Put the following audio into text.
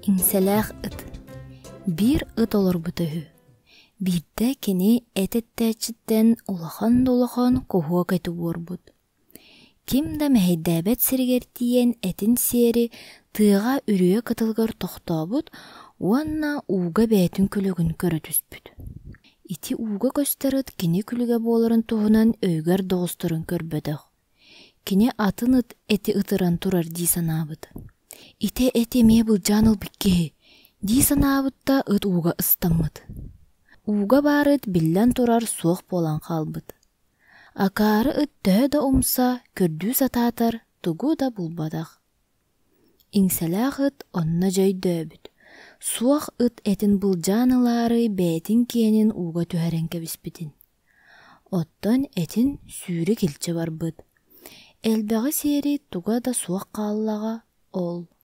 Иҥсэлээх ыт. Биир ыт олорбута үһү. Биирдэ кини эт эттээччиттэн улахан да улахан куһуок эти уорбут. Ким да мэһэйдээбэт сиригэр тиийэн этин сиэри тыаҕа үрүйэ кытылыгар тохтообут уонна ууга бэйэтин күлүгүн көрө түспүт. Ити ууга көстөр ыт кини күлүгэ буоларын туһунан өйүгэр да оҕустаран көрбөтөх. Кини атын ыт эти ытыран турар дии санаабыт. Ити эти эмиэ былдьаан ылбыт киһи дии санаабыт да ыт ууга ыстаммыт. Ууга баар ыт биллэн турар суох буолан хаалбыт. Акаары ыт төһө да умса, көрдүү сатаатар, тугу да булбатах. Иҥсэлээх ыт онно дьэ өйдөөбүт, суох ыт этин былдьаан ылаары бэйэтин киэнин ууга түһэрэн кэбиспитин. Оттон этин сүүрүк илдьэ барбыт. Элбэҕи сиэри туга да суох хааллаҕа ол.